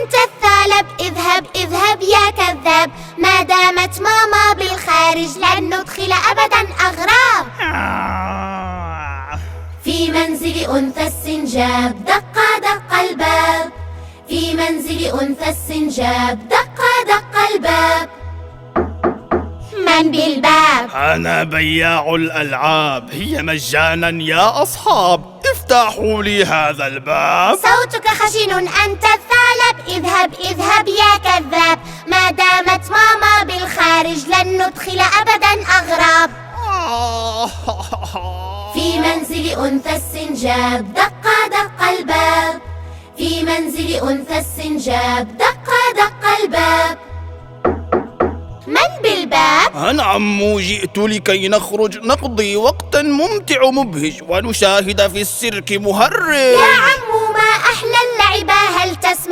أنت الثعلب، اذهب اذهب يا كذاب، ما دامت ماما بالخارج لن ندخل أبدا أغراب. في منزل أنثى السنجاب دق دق الباب. في منزل أنثى السنجاب دق دق الباب. من بالباب؟ أنا بياع الألعاب، هي مجانا يا أصحاب، افتحوا لي هذا الباب. صوتك خشن أنت الثعلب، اذهب اذهب يا كذاب، ما دامت ماما بالخارج لن ندخل أبدا أغراب. في منزل أنثى السنجاب دق دق الباب. في منزل أنثى السنجاب دق دق الباب. من بالباب؟ أنا عمو، جئت لكي نخرج نقضي وقتا ممتع مبهج ونشاهد في السيرك مهرج. يا عمو ما أحلى